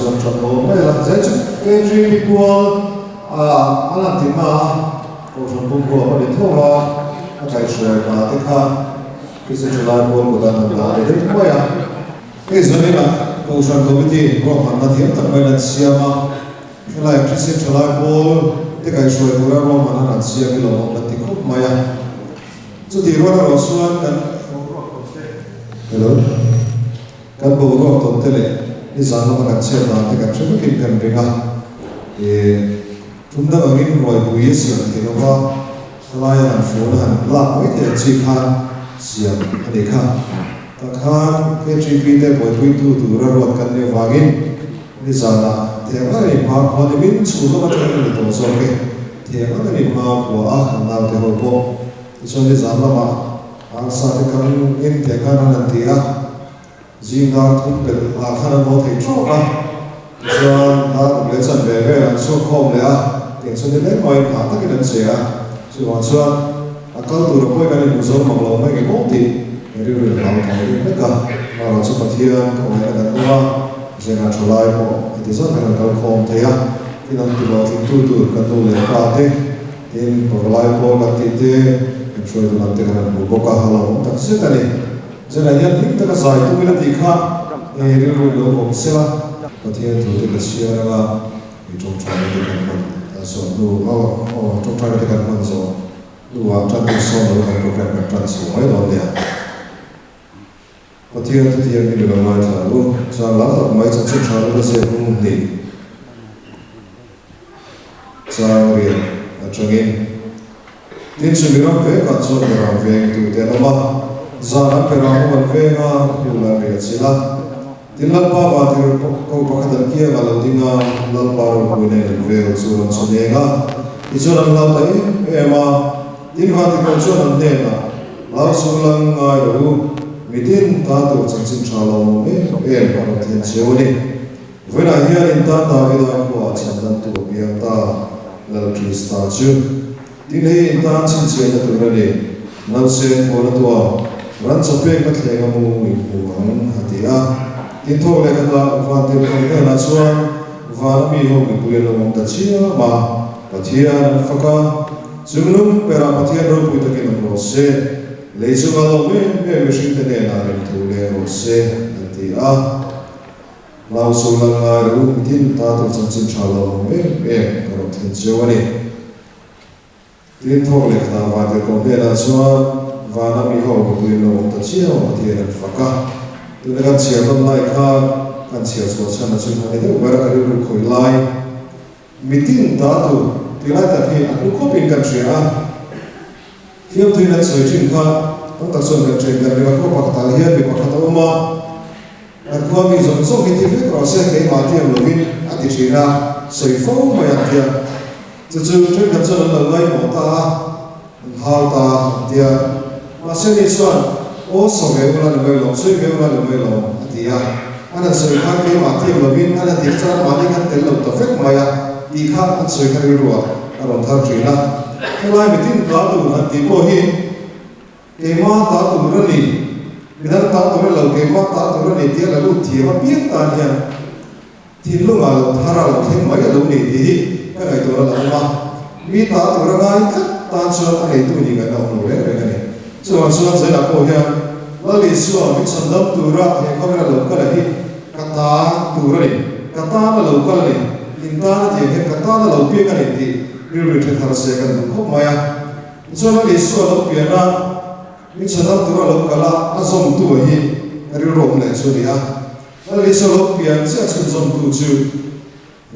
chuan ṭan dawn mai a. Zai chu KGB pual a lan tihna a Kohhran pumruak a ni tho a, a kaihhruai hna te kha Kristian Ṭhalai Pawl kut an han dah ve deuh mai a. Hei zaninah Kohhran Committee ruahmanna thiam tak maiin an siam a, helai Kristian Ṭhalai Pawl te kaihhruai tura ruahman an han siam hi lawmawm kan ti khawp mai a. Chutih rual erawh chuan kan boruak tawn te, hello, kan boruak tawn te leh nizan lama kan chhiat dan te kan hre vekin kan ring a, ih tum dang angin ruaipui a siam thei lova khalaia han phone a han lak mai thei ang chi khan siam a nih kha. Tah khan KTP te buaipuitu tura ruat kan nih avangin nizanah theng ang in hma khua ni min chhun lama thleng a ni tawh zawk e. Theng ang in hma khua a kan naute ho pawh tichuan nizan lamah arsa te kang in theng khan an han ti a, zing dar thum pelh ah khan an haw thei trawk a, tichuan dar uk leh chan ve vel an chhuak khawm leh a, tiang chuan ni leng maiin hah takin an che a, chuvang chuan a kal tur a pawi kan inhmu zo mak lo mai nge maw tih rilru in hlau thawng deuh vek a, amaherawh chu Pathian ka awmna kan awm a, Zena thalai pawh heti zat hian an kal khawm thei a, tin an ti hlawhtling tu tur kan nu leh pa te, tin pavalai pawl kan tih te, kan hruaitu lam te kan han hmu bawk a, a lo awm tak zet a ni. Zena hian hlim taka zai tum ila tih kha rilru in lo awm sela. Pathian thu te ka chhiar anga i tawngtaina te kan hman zawh hnu aw tawngtaina te kan hman zawh hnuah tantu sawm lo kan program kan tan chho mai dawn nia. Pathian thutiang hi mi lo ngaithla ang u. Chuan lam tak mai chanchin tha lut a ziak hung hnih chang riat atangin. Tin chu miram vekah chuan mirang veng tute an awm a, zan an pe rang ho an veng a, hul an riah chilh a. Tin Lalpa vantir ko pakhat an kiangah lo ding a, Lalpa ropuina in an vel chu an chhun eng a, tichuan an hlau ta em em a. Tin vantir ko chuan an hnenah, Lau chu lang ngai rawh u, mitin ta tur chanchin tha lo awm em em a rawn thlen cheu a ni. Vawiinah hian in tan Davida khuaah chhan dam tu a piang ta, Lal Krista chu. Tin hei in tan chhinchhiahna tur a ni, Nausen pawhna tuah ran chaw pekna thleng a mu in hmu ang, a ti a. Tin thawk leh khatah Vantirhkoh hnenah chuan vana mi ho mipui an lo awm ta chiam a, Pathian an fak a, Chungnung berah Pathian ropui takin awm rawh se, lei chunga lo em em mihringte hnenah remthu leng rawh se, an ti a. Hlau chu lan ngai rawh u, mitin ta tur chanchin tha lo awm em em ka rawn thlen cheu a ni. Tin thawk leh khatah Vantirhkoh hnenah chuan vana mi ho mipui an lo awm ta chiau a, Pathian an fak a. Tuna kan chhiar nawn lai khan kan chhiar chhuah chhan a chu a ni deuh ber a, ka rilru khawih lai. Mitin ta tur ti lai tak hi a hlu khawpin kan hria a, fiamthuin an sawi thin kha tam tak chuan kan ṭhen kan ring a, khaw pakhatah hian mi pakhat a awm a, kan khua mi zawng zawng hi thi vek rawh se keimah tiang lovin a ti ṭhin a, sawi fo mai ang tia chu chu ṭhenkhat chuan an lo ngaihmawh ta a, an hau ta a an tia, mahse ni chuan aw saw ve ula ni mai lawm, sawi ve ula ni mai lawm a ti a, an han sawi khan keimah tiang lovin an han tih kha chuan mahni khan tel lo ta vek mai a tih kha an sawi kha rilruah a rawn thar ṭhin a, helai mitin ta tur han tih pawh hi keimah ta tur a ni, midang ta tur a lo keimah ta tur a ni tia la lut thiam apiang tan hian Thinlungah lo thar a lo thleng mai a lo ni tih hi ka ngaihtuah a lo awm a, mi ta tur a ngai tlat tan chuan a neitu nih ngaihna awm lo reng reng a ni. Chuvang chuan Zainah pawh hian Lal Isua min chhan dam tura he khawvela lo kal a hi ka ta tur a ni, ka tan a lo kal a ni, in tan a tiang hian ka tan a lo piang a ni tih rilru hre thar se kan duh khawp mai a. Tichuan Lal Isua lo pian a, min chhan dam tura lo kal a, a zawmtu a hi rilru awm leh chu a ni a. Lal Isua lo pian chiah chhunzawmtu chu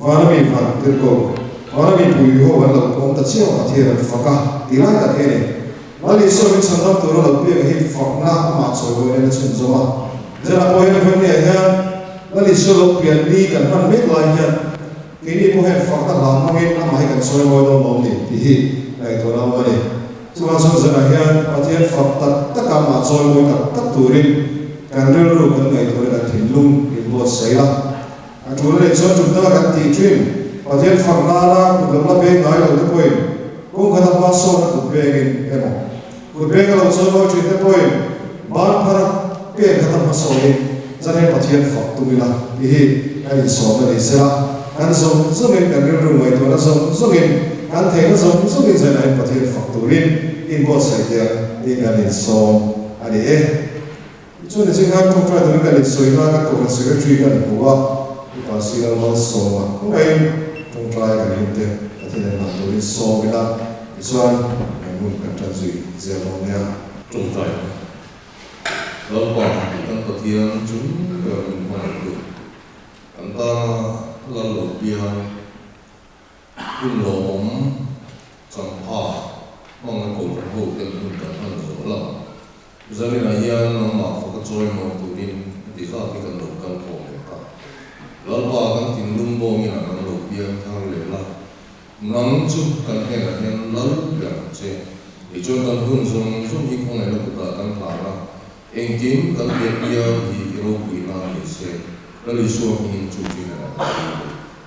vana mi van tirhko, vana mi pui ho an lo pawm ta chiah a, Pathian an fak a ti lai tak hi a ni. Lal Isua min chhandam tura lo piang hi fakna amah chawimawiin a chhunzawm a. Zela pawh hian Vawinia hian Lal Isua lo pian ni kan hman mek lai hian keini pawh hian fakna hla hmangin amah hi kan chawimawi dawn lawm ni tih hi ngaihtuahna awm a ni. Chuvang chuan zanah hian Pathian fak tak taka amah chawimawi tak tak turin kan rilru kan ngaihtuahna kan thinlung in buatsaih a. A tul leh chuan tum taka kan tih thin Pathian fak nana kut lo la beng ngai lo te pawhin kawng khata hma sawna kut bengin emaw kut beng a lo chawimawi thin te pawhin ban phara pen khata hma sawhin. Zanin Pathian fak tum ila tih hi kan insawmna ni sela, kan zawng zawngin kan rilru ngaihtuahna zawng zawngin, kan theihna zawng zawngin zainahin Pathian fak turin inbuatsaih teh ang tiin kan insawm a ni e. Tichuan nichin khan tawngtai turin kan insawina kan Kohhran Secretary kan hmu a, Upa Sir Malsawma khawngaihin tawngtai kan hun te Pathian en hman turin sawm ila, tichuan kan hun kan tan zui zel dawn nia. Tawngtai Lalpa kan Pathian chung ber min hmangaihtu, kan tana lal lo piang, hun lawmawm changpha hmanga Kohhran hoten hun kan hman zawh lam Zaninah hian nangmah faka chawi mawi turin heti zat hi kan lo kal khawm leh ta. Lalpa kan thinlung bawngin ah kan lo piang thar leh la, nang chu kan hnenah hian lal ber ang che. Tichuan kan hun zawng zawng hi khawngaihna kutah kan hlan a, engkim kan pian piang hi i ropui nan ni se, Lal Isua hmingin chu chu hnenah kan dil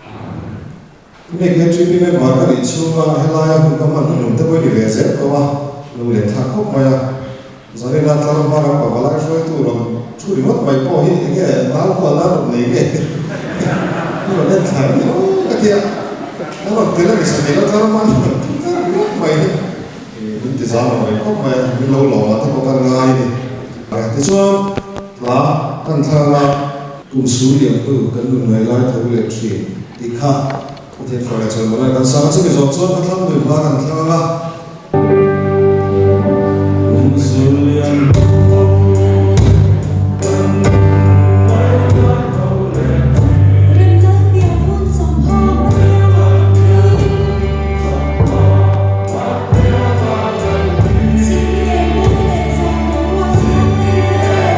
a ni. Tunge KTP member ka nih chhunga helaia hun ka hman hnuhnun te pawh i ni ve zel tawh a, lo leh thlak khawp mai a. Zanina tlar hma kan pavalai hruaitu rawn thu ringawt mai pawh hi enge nau hual nan rawn nei nge i rawn en thlai miau ka tia, a rawn tel a ni sa tel a tlar hma rawn thu kar ringawt mai hi min ti zam ang reng khawp mai a, min lo lawm ah te pawh kan ngai a ni. Tichuan hla kan thlang a. Kum su lian hnu kan nun ngai lai tho leh thin tih kha Pathian far leh chawimawi kan sang a, chumi zawh chuan ka thlang lui hma kan thlang ang a. Kum su lian hnu kan nun ngai lai tho leh thin. Remna pian hun chawpha Pathianah kan hlim. Chawpha Pathianah kan hlim. Sikni leh mawna leh zan boruak thiang hlim vel.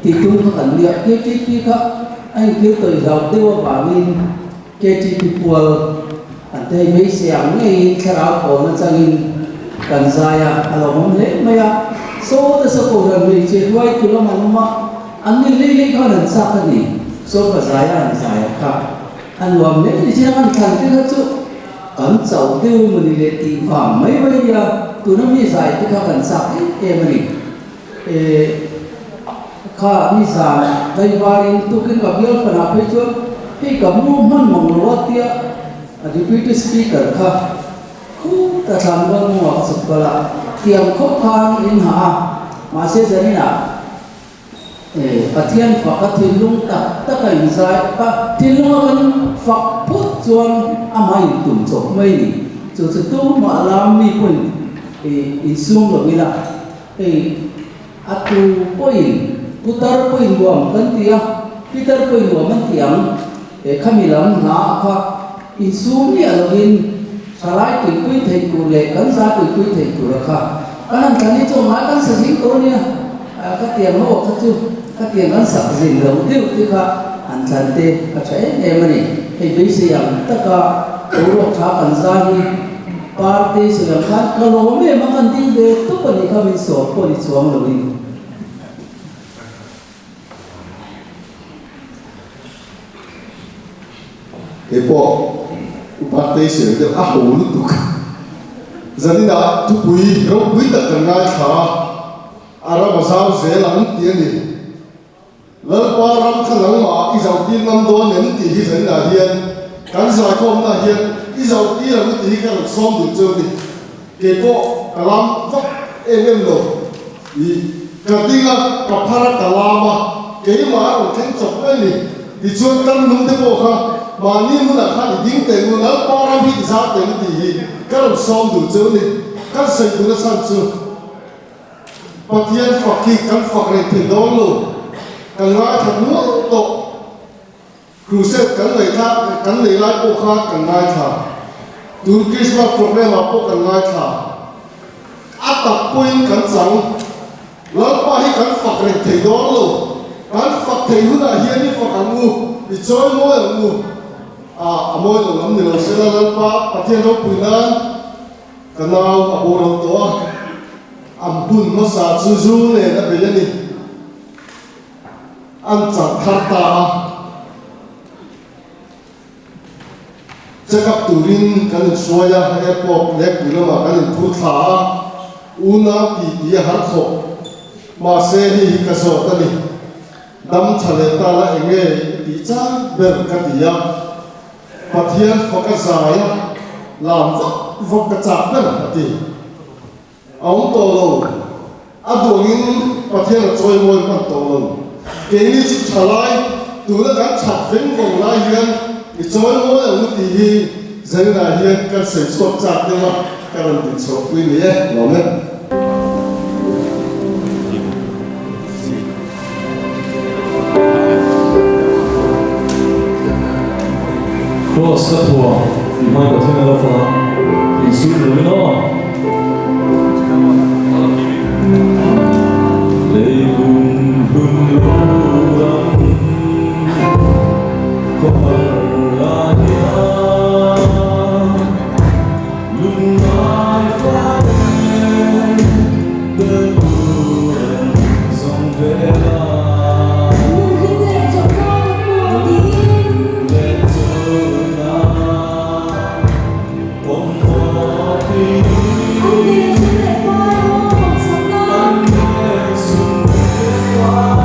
Tih tum kha kan nia. KTP kha a inkil tawih hlau deuh avangin KTP pual an ti hei beisei ang ngeiin thlarau pawl atangin kan zai a, a lo awm hle mai a. Saw te saw kohhran hmeichhe hruaitu lam an awm a, an ni hlei hlei khan an chak a ni. Saw ka zai a an zai a kha a nuam hle ni chiang an thlan te kha chu kan chauh deuh emaw ni le tih vang mai mai a nia, tuna mi zai te kha kan chak em em a ni. Eh, kha nizan daivarin tukin ka bial fanah phei chuan hei ka mu hman mang lo a tia a Deputy Speaker kha khut a thlan rual mawngah ka chhuk kal a, tiang khawp khan in hah a, mahse zaninah eh Pathian fak a thinlung tak tak a inzai a, thinlunga kan fak phawt chuan amah intum chawp mai ni, chu chu tumah lam mi pawhin insum lo ila. Hei a tu pawhin putar pawhin nuam kan ti a, pitar pawhin nuam an ti ang. He khami lam hna ah kha insum miah lovin thalai tuipui theih tur leh kan zai tuipui theih tura kha kan han thlan hi chu a ngai kan sa zing tawh ania. Ka tiang ho kha chu ka tiang kan sak zin lo deuh te kha han thlan te a tha em em a ni. Hei beisei ang taka boruak tha kan zai hi Party sawi ang khan ka lawm em a kan ding ve tawp a nih kha min sawm pawh ni chuang lo in. Kei pawh u Partei sawi deuh a ho lutuk. Zaninah thupui ropui tak kan ngaithla a, a ram a zau zel ang tih a ni. Lalpa ram kha nangmah i zohtir ngam dawn em tih hi zaninah hian kan zaikhawmna hian i zohtir ang u tih hi ka rawn sawm duh cheu ni. Kei pawh ka lam vak em em lo. I ka ding a, ka phar a, ka lam a, keimah a rawn thleng chawp mai ni. Tichuan kan nung te pawh kha mahni hmunah khan i ding teh u, Lalpa ram hi i zar teh u tih hi ka rawn sawm duh cheu ni. Kan sawi duhna chhan chu. Pathian fak hi kan fak reng thei dawn lo, kan ngaithla nual tawh. Crusade kan ngaihthla kan nei lai pawh khan kan ngaithla, tun Christmas program ah pawh kan ngaithla. A tak pawhin kan chang, Lalpa hi kan fak reng thei dawn lo, kan fak thei hunah hian i fak ang u, i chawi mawi ang u. A mawi lo lam ni lo sela Lalpa Pathian ropui nan. Ka nau a boral tawh a, an hun hmasa chu zu nen a bei a ni. An chak thar ta a, check up turin kan inhruai a, airport Lekpui lamah kan inphur thla a, unau ti ti a har khawp. Mahse hei hi ka zawt a ni, dam tha leh ta la eng nge i tih chang ber ka ti a. Pathian fak a zai a, lam vak vak ka chak ber a ti. A awm tawh lo, a duangin Pathian a chawi mawi hman tawh lo. Keini chu thalai, tuna kan chhak veng vawng lai hian i chawi mawi ang u tih hi Zainah hian kan sawi chhuak chak deuh a, ka rawn din chhuahpui ni e, lawm e. Cross ka thua i hmai Pathian a lo fang a, insum lo in aw. Lei kum hlun lo ram khawhar la hian lungngai faten bel tur an zawng vel a. Lunghlin leh chawlhna ka hmu ang tiin. Leh chawlhna awm mawtin. An hmel sum leh pai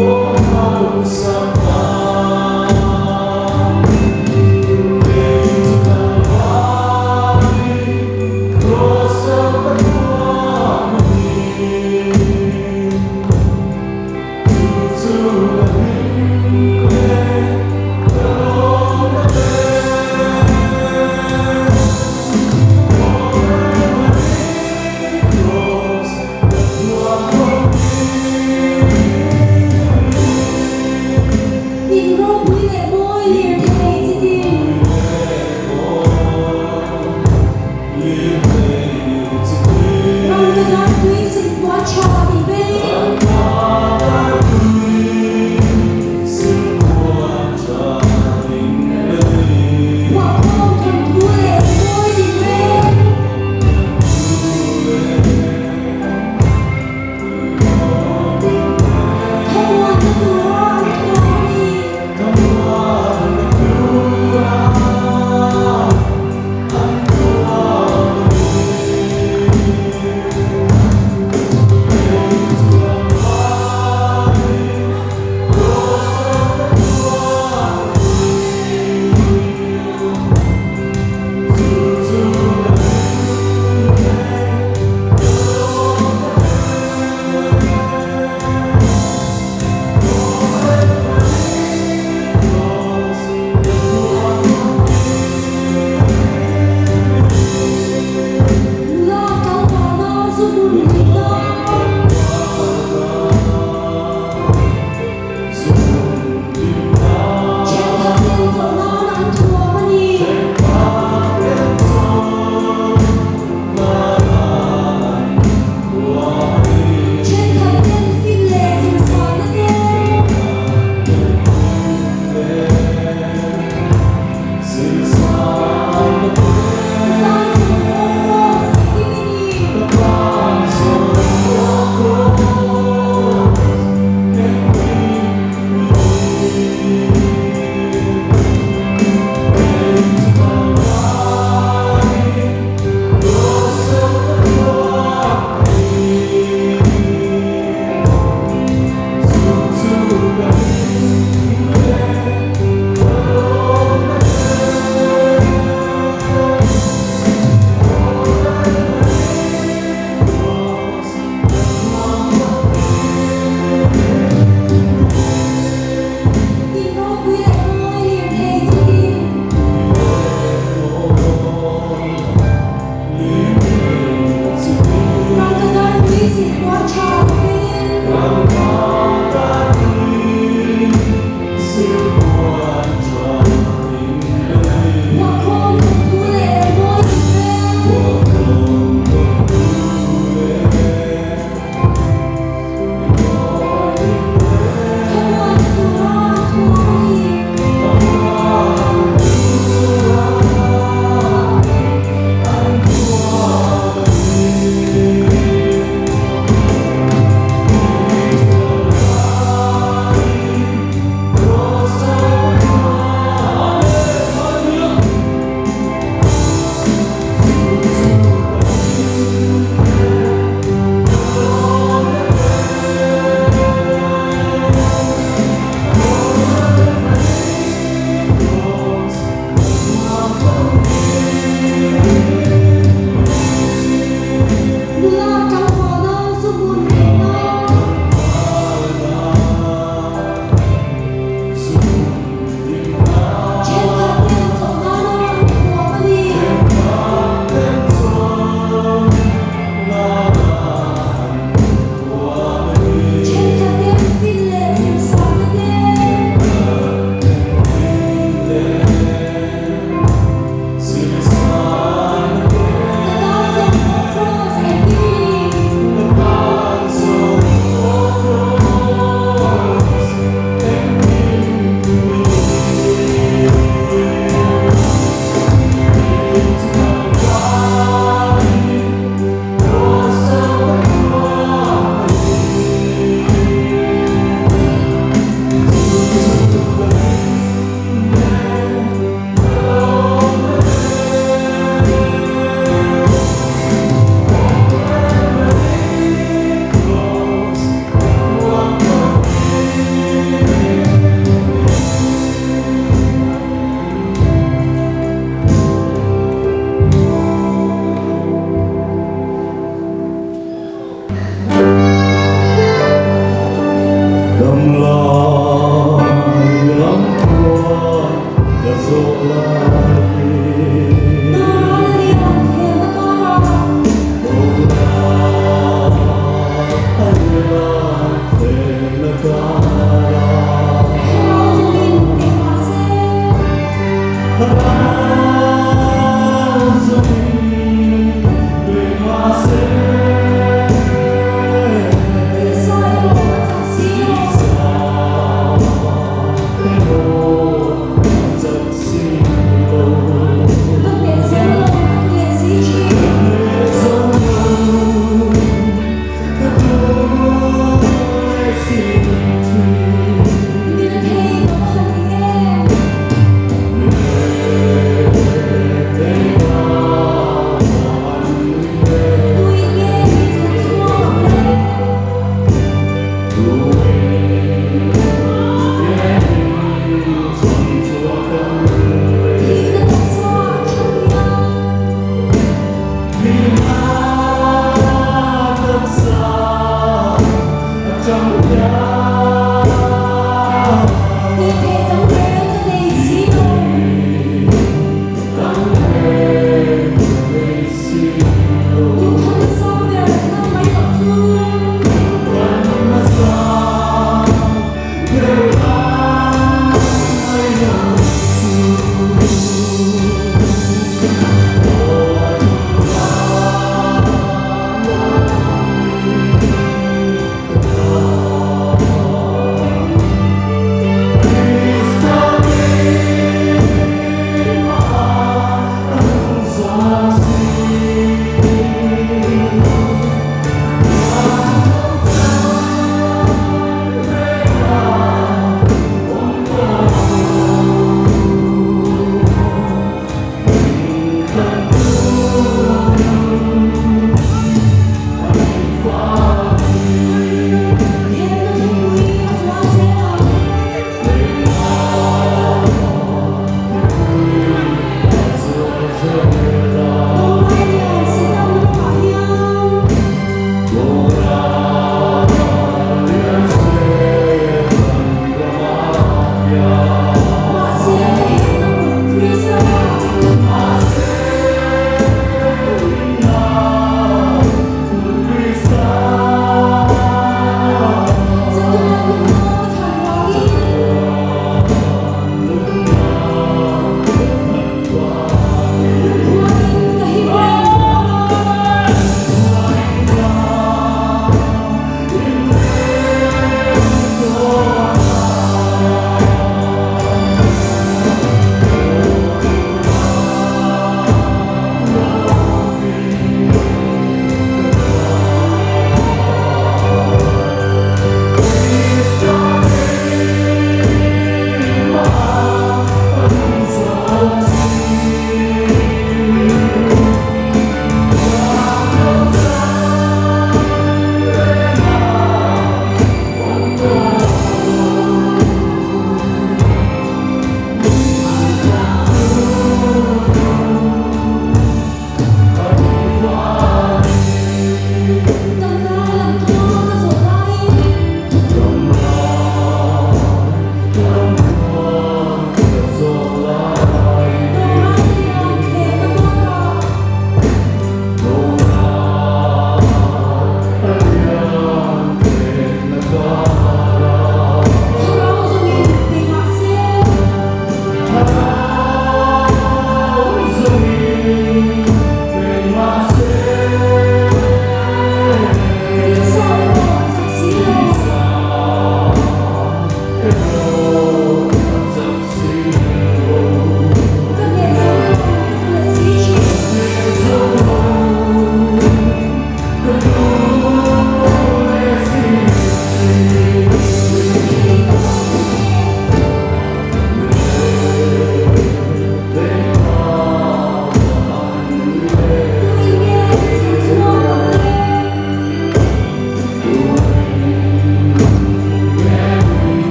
aw hawmsakna. An hmel sum leh pai aw hawmsakna.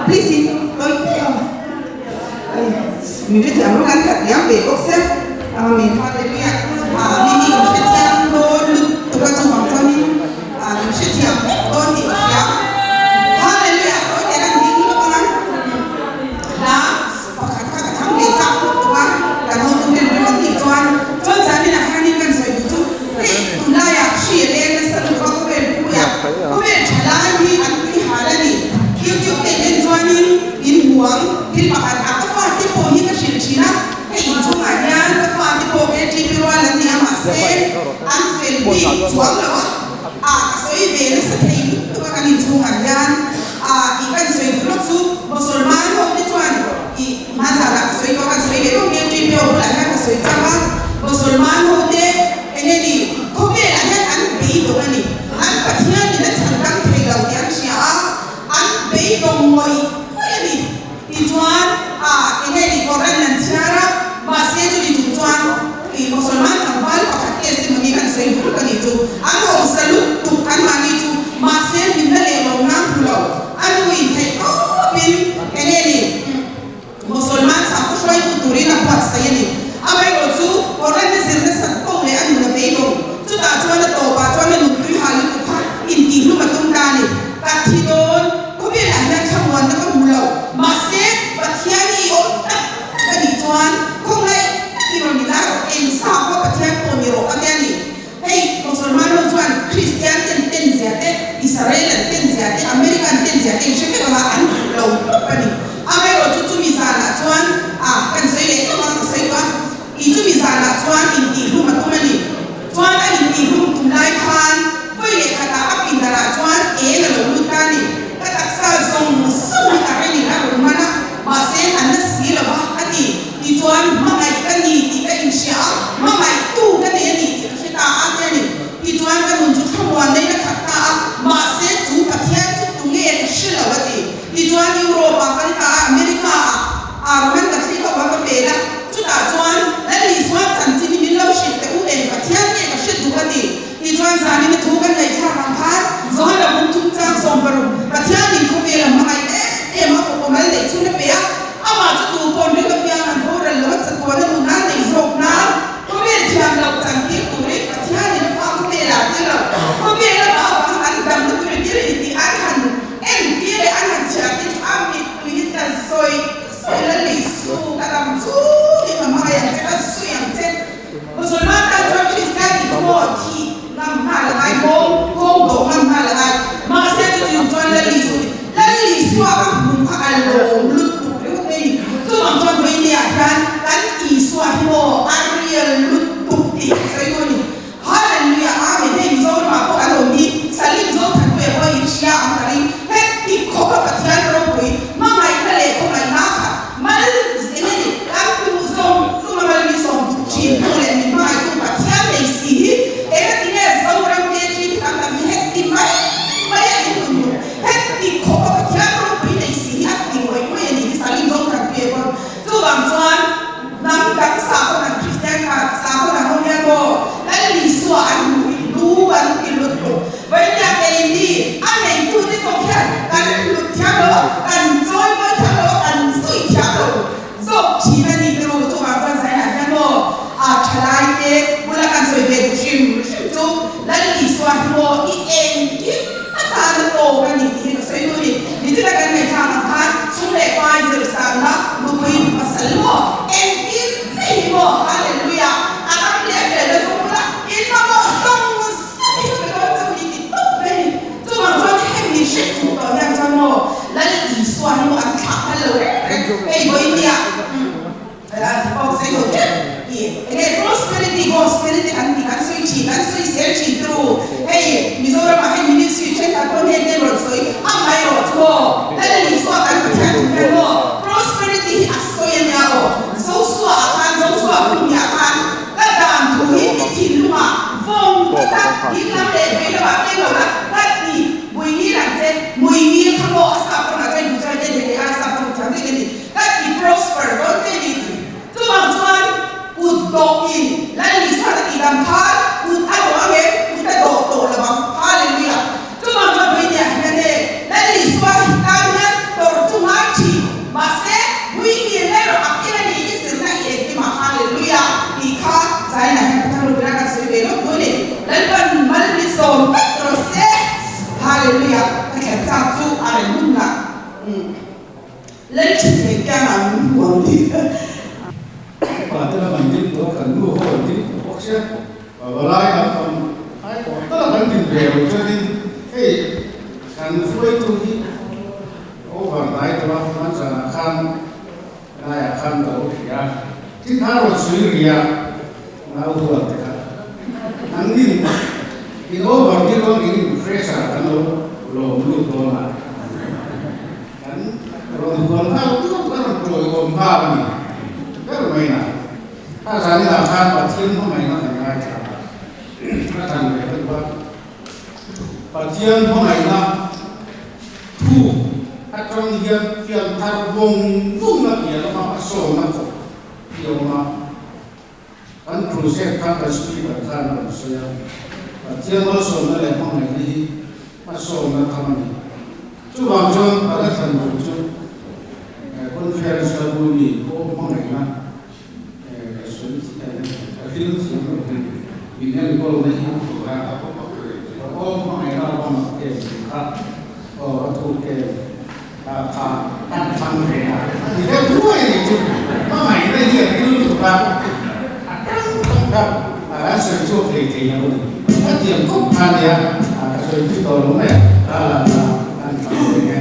Please in tawi te ang min hrethiam rawng an khat liam ve bawk sia. Amen. Hallelujah. Mi hi in hrethiam dawn lutuk a chuvang chuanin min hrethiam vek dawn tih ka hria. Hallelujah. Tawi te kan ding lawk ang a. Hla pakhat kha ka thlang ve chak lutuk a, kan hotu ten rem an tih chuan chuan zaninah hianin kan sawi duh chu hei tunlaiah hri a leng nasa lutuk a khawvel puiah khawvel tha lai hi an tui hal a ni. YouTube te en chuanin in hmu ang thil pakhat ah ka fate pawh hi ka hrilh thin a, hei inchhungah hian ka fate pawh KTP rual an ni a mahse an fel bik chuang lo a, ah ka sawi ve nasa thei lutuk a kan inchhungah hian ah i kan sawi duh lawk chu Mosolman ho te chuan i hmanzanah ka sawi tawh a kan sawi leh lawk KTP ho bulah hian ka sawi chak a Mosolman ho te enge ni khawvelah hian an beidawng a ni an Pathian in a chhan dang thei lo tih an hria a an beidawng ngawih ngawih a ni tichuan ah enge ni Koran an chhiar a mahse chumi chung chuan i Mosolman tlangval pakhat testimony kan sawi duh lawk a ni chu an hausa lutuk anmahni chu mahse hlimna leh lawmna hmu lo a nu in theih tawpin enge ni Mosolman sakhaw hruaitu turin a buatsaih a ni. Amaherawh chu Koran a zir nasat poh leh a nun a beidawng. Chutah chuan a tawpah chuan a nuntui hal lutuk kha intihhlum a tum ta a ni. Ka thi dawn, khawvelah hian thlamuanna ka hmu lo. Mahse, Pathian i awm tak tak a nih chuan khawngaih i rawn ila rawh, eng sakhua Pathian pawh ni rawh a ti a ni. Hei Mosolman ho chuan Kristian ten ten zia te, Israel an ten zia te, America an ten zia te in hre vek anga an duh lo tawp a ni. Amaherawh chu chumi zanah chuan ah kan sawi leh tawp a, ka sawi tawh a, i chumi zanah chuan intihhlum a tum a ni. Chuvang chuan hnam dang sakhaw dang Kristian kha sakhaw dang ho hian maw Lal Isua an hmu hi lu an ti lutuk. Vawinia keini a neitute zawk hian kan hlut thiam lo a, kan chawi mawi thiam lo a, kan zui thiam lo zawk thin a ni tiraw. Chuvang chuan Zainah hian maw a thalai te bula kan sawi ve duh hrim hrim chu Lal Isua hi maw i engkim atana tawk a ni tih hi ka sawi duh a ni. Nichina kan ngaihthlak ang khan sum leh pai zirsanna nupui pasal maw engkim mai hi maw Hallelujah a ram leh a felna zawng bula in mamawh zawng zawng hi ka pe dawn chauh ni ti tawp mai a ni. Chuvang chuan hemi hre fuh tawh hian chuan maw Lal Isua hi maw an thlah phal lo reng reng hei vawinia Enge prosperity gospel te kan ti kan sawi thin kan sawi sel thin te u hei Mizoram ah hei ministry thenkhat pawn heng te rawn sawi a mai rawh chu maw Lal Isua kan Pathian thu hian maw prosperity hi a sawi a nia aw Josua ah khan Josua hun hi ah khan ka dan thu hi i thinlung ah vawng tlat a dinglam leh vei lam ah keng lo la ka ti mui ngil ang che mui ngil kha maw a sap rawng ah chuan duh chuan en hei ai sap rawng thiam daih a ni. Ka ti prosper dawn che ni ti. Chuvang chuan kut dawh in Lal Isua ka tih dang khan kut a dawh ang em? Kut a dawh tawh lo ang. Hallelujah! Chuvang chuan Vawinia hian e Lal Isua hi tan hian tawrh chu ngai thin. Mahse Buitir erawh a kil a ni i zirna i engkim ah Hallelujah! Tih kha Zaina hian Pathian ropui a kan sawi ve lawk dawn e. Lalpan mal mi sawm vek rawh se. Hallelujah! Ka thlen chak chu a rem hun lah. Lei thin thei kiang ah min hmu ang tih kha. Upa te lam an ding tawh a, kan nu ho an ding tawh bawk sia. Palai lam pang ai tawh tal a kan din ve lo chuanin hei kan hruaitu hi over hnai tawh a, hmanzanah khan laiah khan ka lo hria a, thil kha rawn sawi ri a, nau hual te kha an din in over tir dawn in pressure kan lo lawm lut dawn a. Kan rawn hual nghal tur ka rawn tawiawm nghal a ni ber mai na. Kha zaninah khan Pathian hmangaihna kan ngaithla a, ka thlan ve deuh a. Pathian hmangaihna thu atang hian pianthar vawng vawng na piah lama a sawna khawp hi a awm a. Kan crusade kha kan speaker khan a rawn sawi a, Pathian malsawmna leh hmangaihna hi hmasawmna tham a ni. Chuvang chuan a la thlan tur chu conference la bul mi pawh hmangaihna ka sawi ka hrilh thiam lo hi min enkawlna hi aw hmangaihna a va mak em tih kha aw a thuk em. Kha kan thlang ve a, a ni deuh nuai a nih chu. Hmangaihna hi a ril lutuk a, a tang tang kha an sawi chhuak thei thei lo a ni. Ka tiang khawp kha a nia, ka sawi thui tawh lo mai a, ka la kha an thlang ve nge.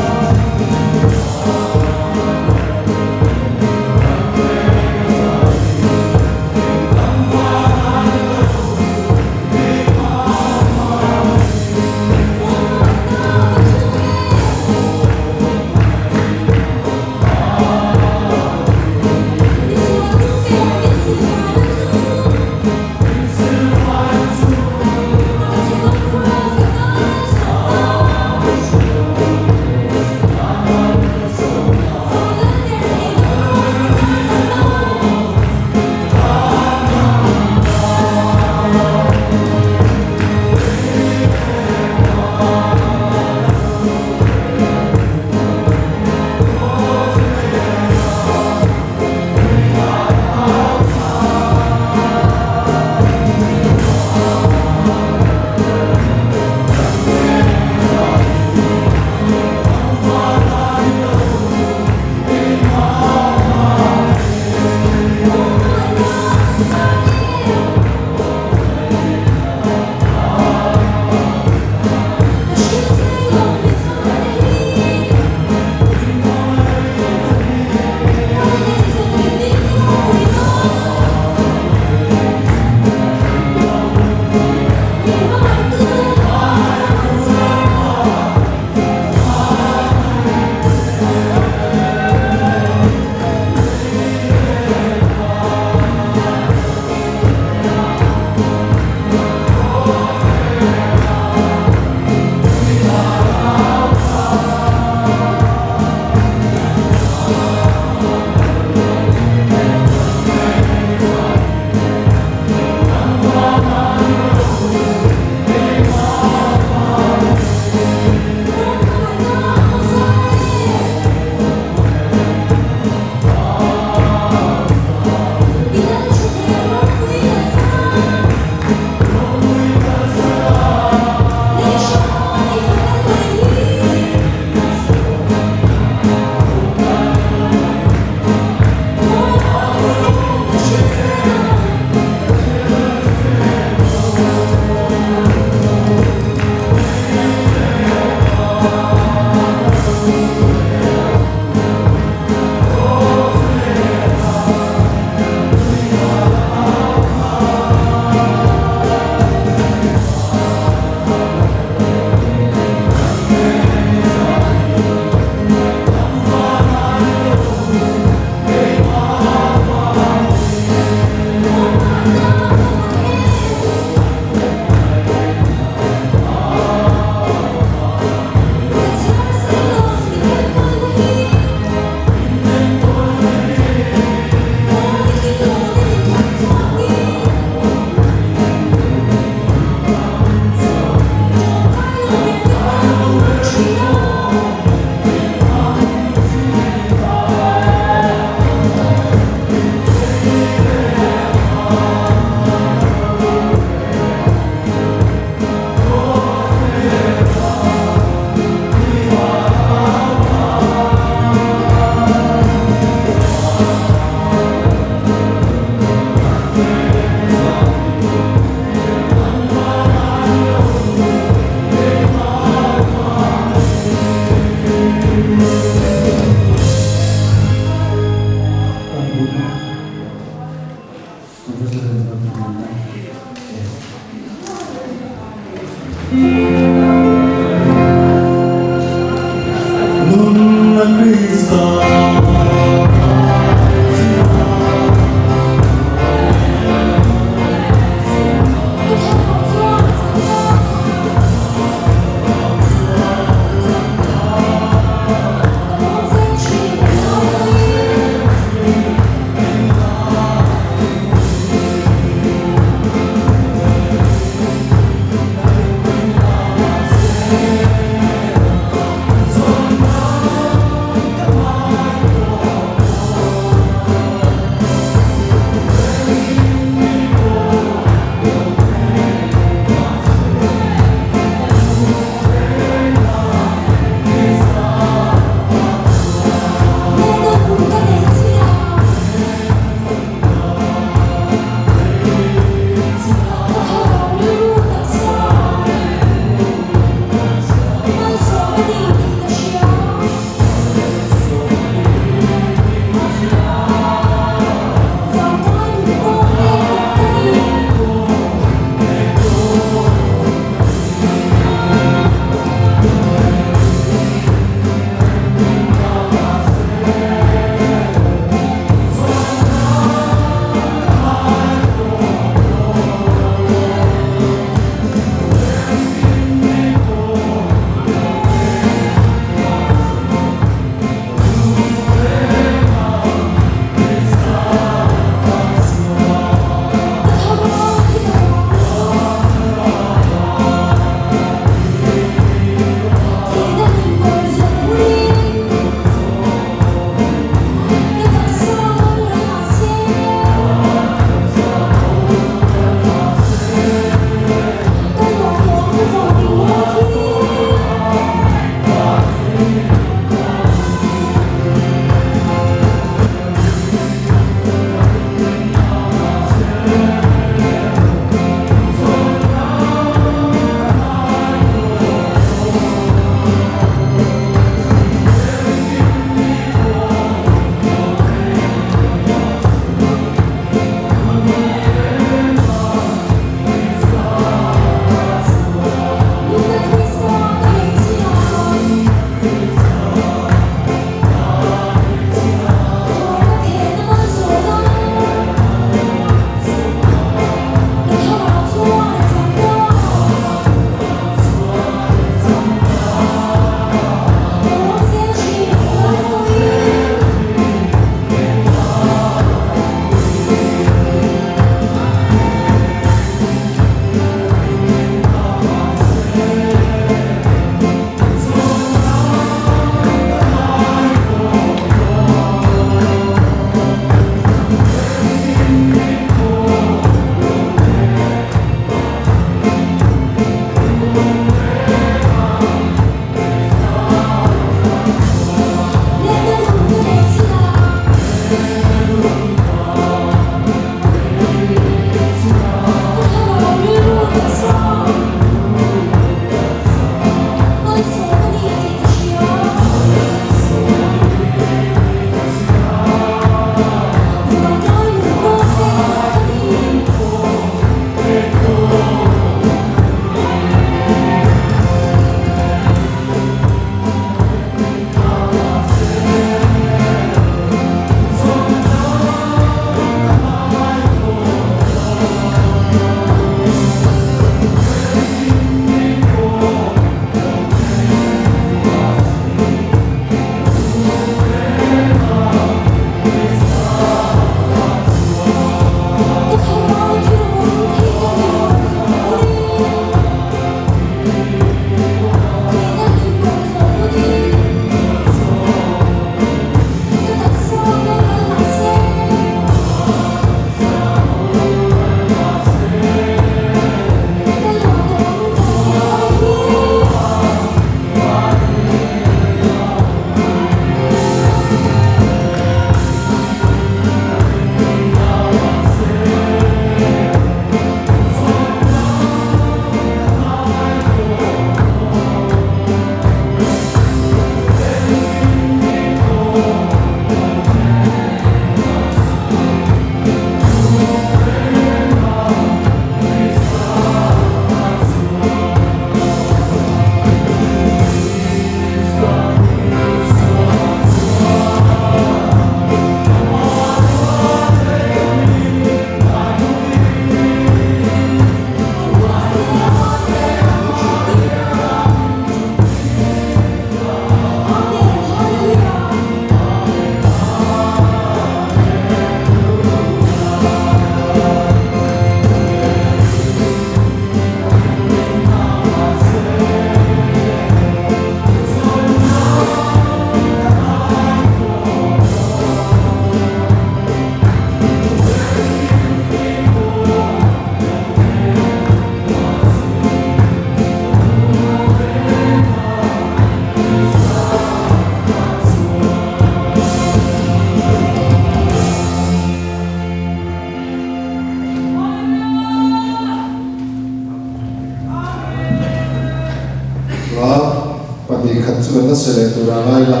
hmasa leh tura ngai la,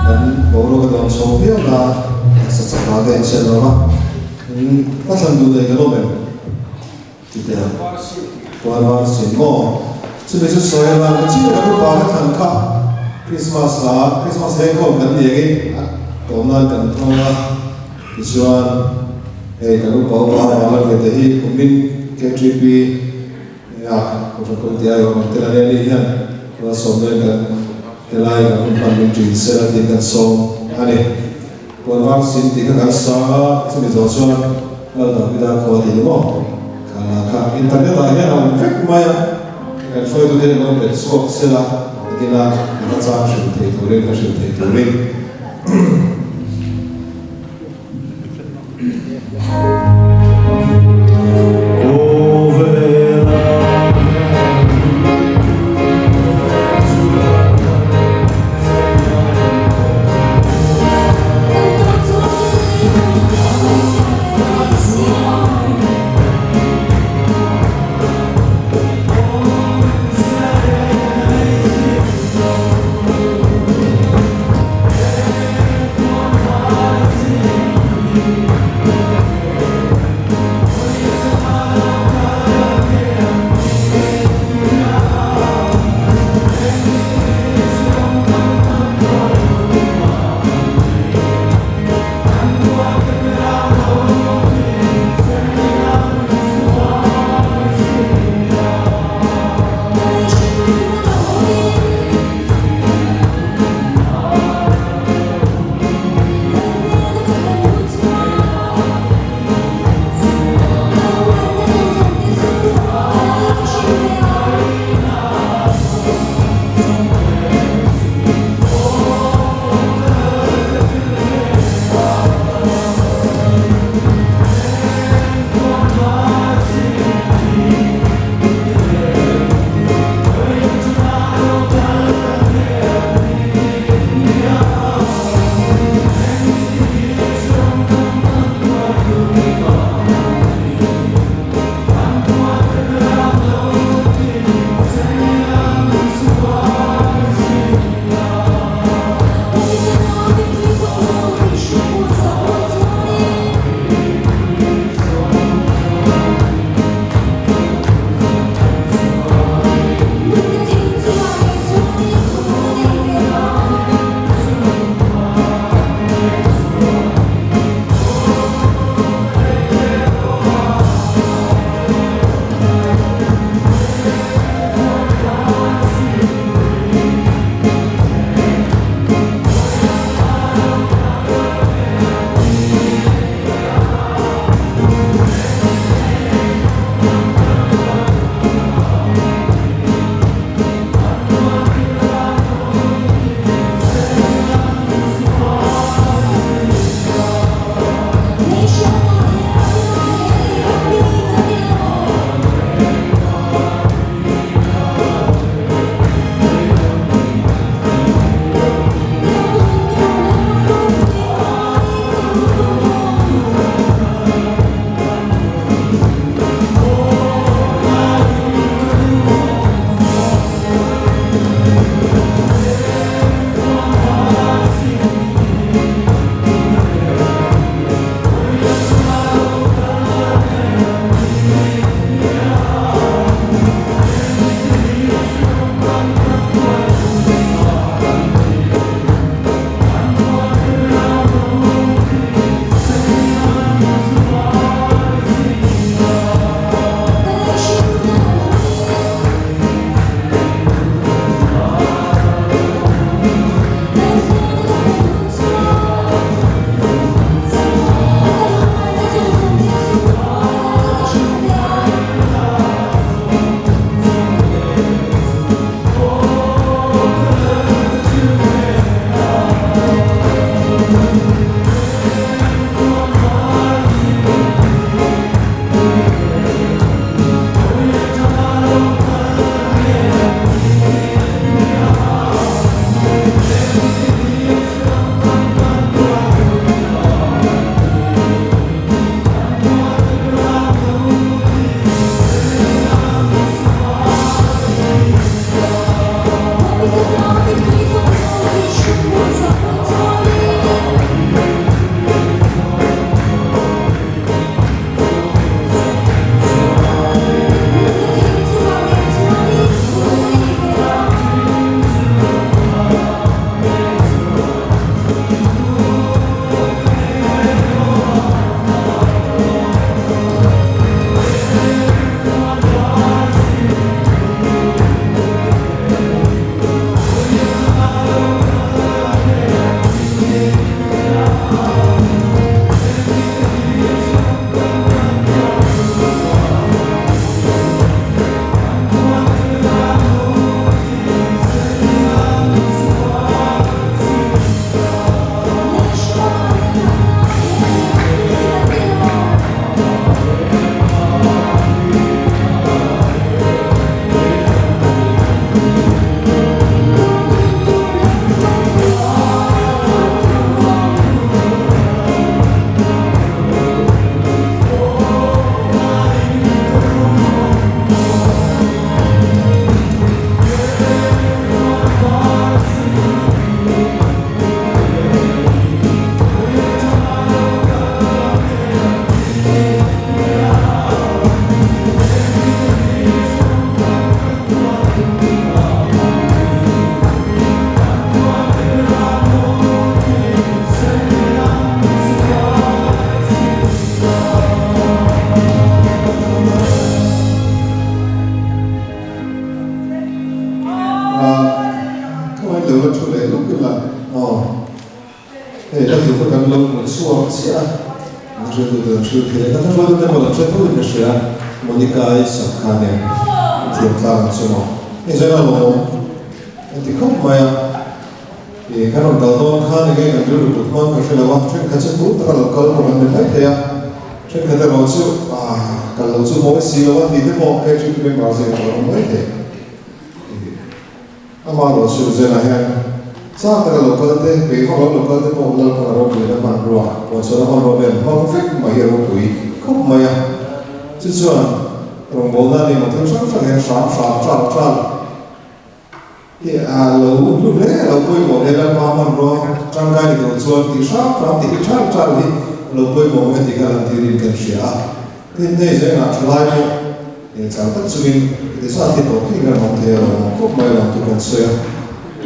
kan boruak a nuam chho viau na, taksa chakna te a insiam lo va, ka thlan duh nei kan awm em? Ti teh ang. Puan var sin maw? Chumi chu sawi a lan chin kan upa ka thlan kha Christmas hla, Christmas lengkhawm kan ni angin a tawm nan kan thawng a, tichuan hei kan upa upa a la ve te hi kumin KTP a Kohhran Committee aiawm ang tel a nia ni hian Rualsawmlen kan helai kan hun hman min ṭin sela tiin kan sawm a ni. Puan var sin tih kha kan sang a, chumi zawh chuan Lal Davida khua tih ni maw? Kha la kha internet ah hian a awm vek mai a, kan hruaitute hian lo bet chhuak sela nakin a la chang hrilh thei turin ka hrilh thei turin. hla tur kha kan lo hmu chhuak chiah a, an hriltu te an hril thei a, kan hla hruaitu te pawh an hre tho in ka hria, Monica-i sak kha nen thiam tlang ang chu maw? Hei zaina lawmawm an ti khawp mai a, ih kan rawn kal dawn khan enge kan rilru put hmang ka hre lo a, thenkhat chu phur taka lo kal pawh an ni mai thei a, thenkhat erawh chu ah kal lo chu mawi si lo a tih te pawh KGP member zing ah pawh an awm mai thei. Amaherawh chu Zela hian chak taka lo kal te, peih vak lo lo kal te pawh Lalpan a ropuina hmanrua, puanchhuahna hmanrua vel hmang vek mai hi a ropui khawp mai a. Chu chuan rawngbawlna ni maw thil hrang hrang hian hram hram ṭal ṭal hi a lo hlu hle, a lo pawimawh hle. Lalpa hmanrua ṭangkai ni tur chuan tih hram hram tih hi ṭal ṭal hi a lo pawimawh mai tih kha lantirin kan hria a. Tin, hei zengah ṭhalai pawh eng chang tak chungin heti zat hi tawp thei kan awm thei a lo awm khawp mai lo chu kan sawi a.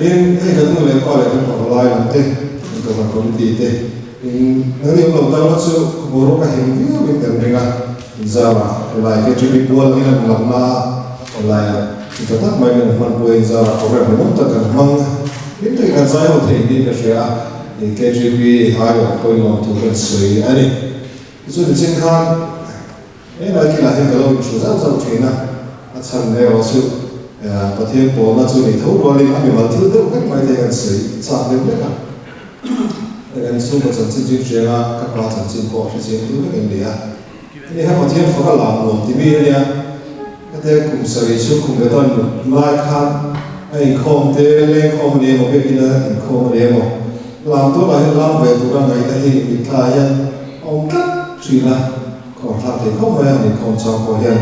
Tin, hei kan nu leh pa leh kan pavalai lam te, kan kohhran committee te in nangni awm lo tan la chu boruak a him viau in kan ring a, inzarah helai KTP pual angin an lamna a, helaiah intha tak mai kan hmanpui a, inzarah program hmuhnawm tak kan hmang hlim takin kan zai ho thei niin ka hria a, KTP hai awm pawhin lawmthu kan sawi a ni. Tichuan nichin khan helai kilah hian ka lo inhru zauh zauh thin a, a chhan erawh chu Pathian pawlna chu nei tho rualin a mimal thil deuh vek mai te kan sawi chak deuh vek a. Kan chhungkaw chanchin chu inhriang a, ka pa chanchin pawh a hrechiang deuh vek em ni a. Hei kha Pathian fak a lam nuam ti mi a nia, hete kum sarih chhung kum leh tan mut lai khan a inkhawm te lengkhawm a ni emaw biakina inkhawm a ni emaw lam tur lah hian lam ve tura ngaihna hi mitthla hian a awm tlat thin a, khawm thlak thei khawp mai a, han inkhawm chang pawh hian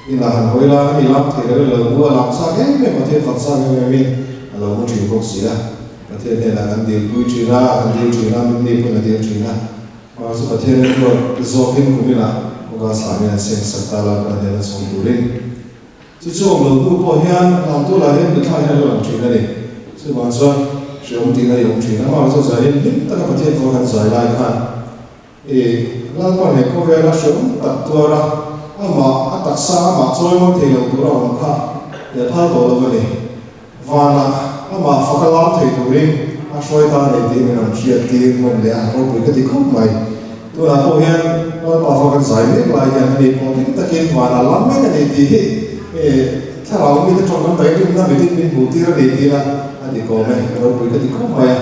inah han hawi la a ni lam thei lo lo mu a lam chak em em Pathian fak chak em em in a lo mu thin bawk si a, Pathian hnenah kan dilpui thin a, kan dil thin a, min ni pawn a dil thin a. Mahse Pathian in ruat zawkin kuminah August ah hian seng sak ta la kan hnena chhawm turin. Chu chu awm lo hnu pawh hian Lamtulah hian mithla hian a lo lang thin a ni. Chuvang chuan hreawm tihna i awm thin a, mahse zaiin hlim taka Pathian fawr kan zai lai khan i Lalpa leh khawvela hreawm tak tuara amah a taksa amah chawimawi thei lo tura awm kha i a phal tawh lo a ni. Vanah amah fak a lam thei turin a hruai ta nei tih min rawn hriat tir hmun leh a ropui ka ti khawp mai. Tunah pawh hian Lalpa fak an zai mek lai hian ani pawh hlim takin vanah lam mek a ni tih hi thlarau mite tawng kan daihrimna mitin min hmuh tir a ni tih ila a ti kawm e, ropui ka ti khawp mai a,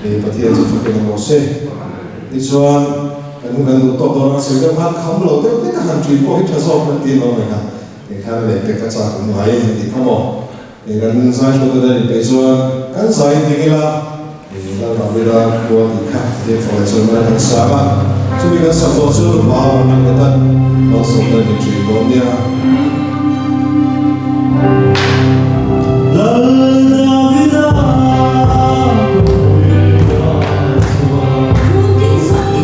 Pathian chu fakin a maw se. Tichuan kan hun kan duh tawk dawn a sawi deuh khan kham lo deuh hlek a han ṭin pawh hi ṭha zawk kan ti lo mai kha. Engkhan leh pek a chak awm ngai han tih kha maw? Eng kan zai hruat a nih peih chuan kan zai in ding ila, eng Lal Davida khua tih kha Pathian fak leh chuan mana kan sang a, chumi kan sak zawh chu Luma an nghet a, malsawmna min ṭin dawn nia. Lal Davida kawngpuia chuan.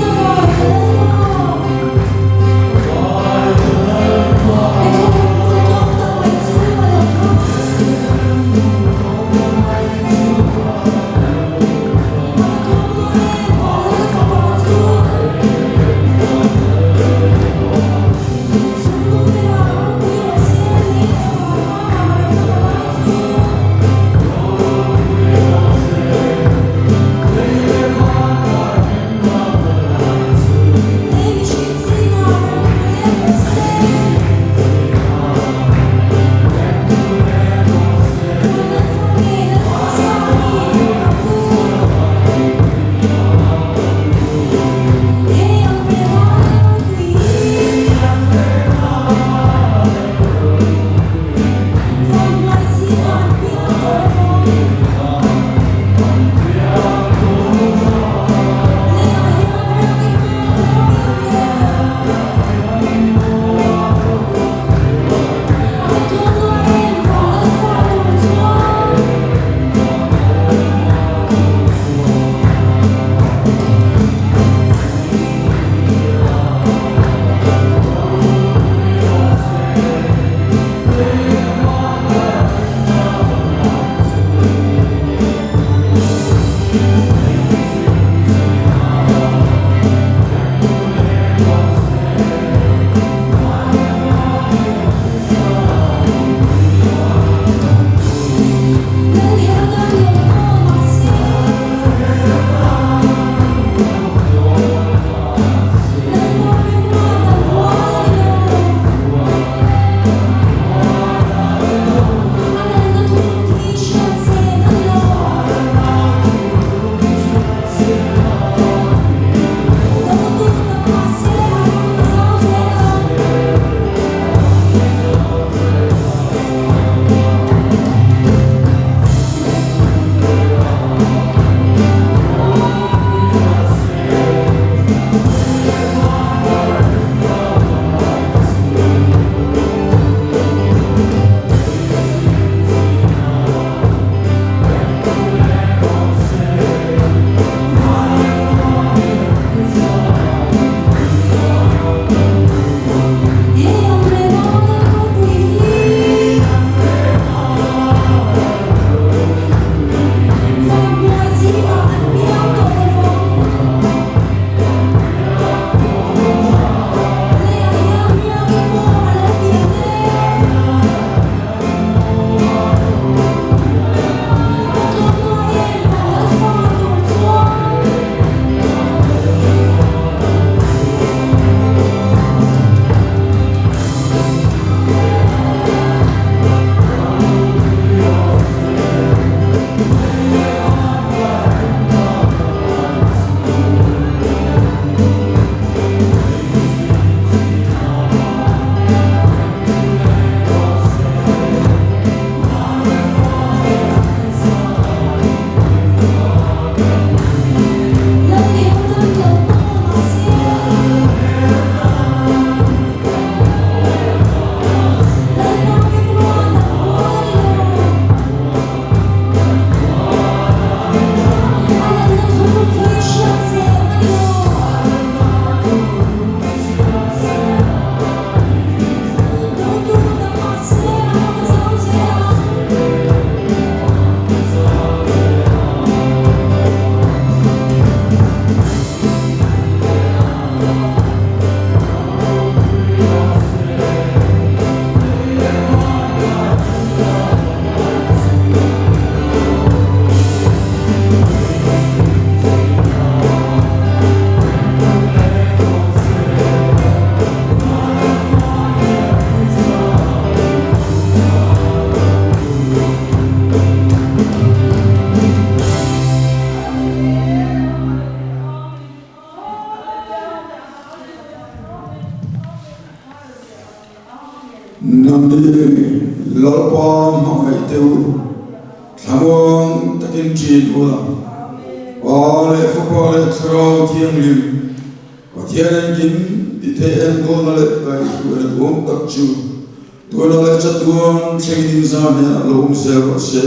Mi Lalpa hmangaih te u, thlamuang takin ṭin ula, Pa leh Fapa leh Thlarau Thianghlim Pathian engkim ti thei enkawlna leh kaihhruaina duhawm tak chu tuna leh chatuan thlengin inzam hian a lo awm zel rawh se.